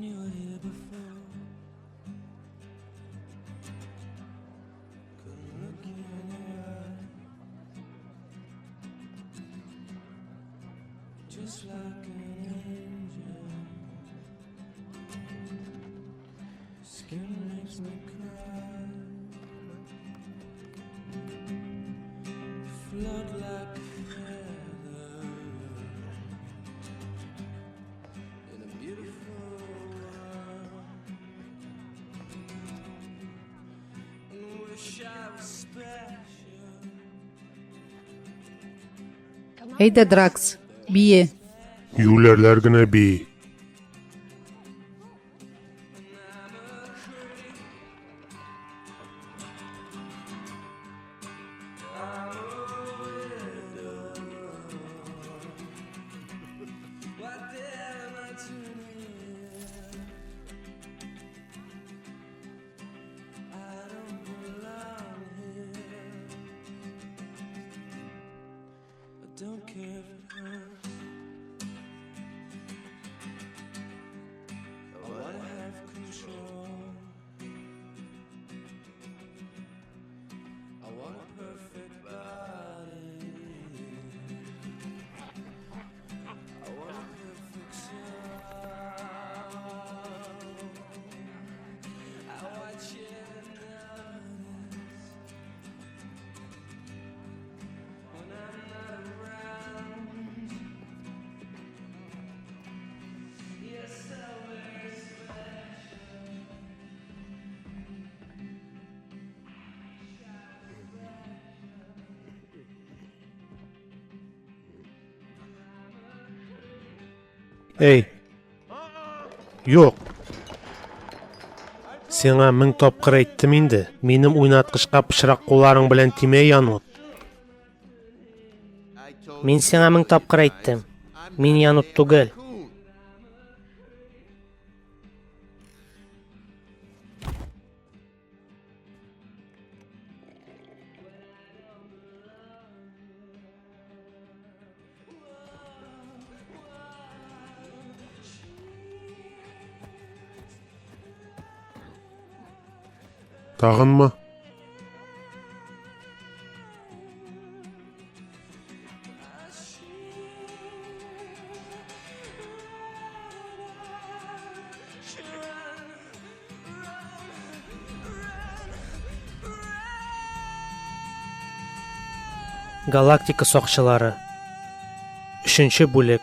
When you were here before. Couldn't look you in the eye. Just like an angel. Skin makes me cry. Flood like a feather in a beautiful world. And wish I was special. Әйдә, Дракс, бие. Юләрләр генә бии. Don't care if it hurts. I wanna have control. I want a perfect body. I want a perfect soul. I watch it and notice when I'm not around. You're so very special. Эй. Юк. Сиңа мең тапкыр әйттем инде. Минем уйнаткычка пычрак кулларың белән тимә, Янут. Мин сиңа мең тапкыр әйттем. Мин Янут түгел. Тагынмы? Галактика сакчылары. Өченче бүлек.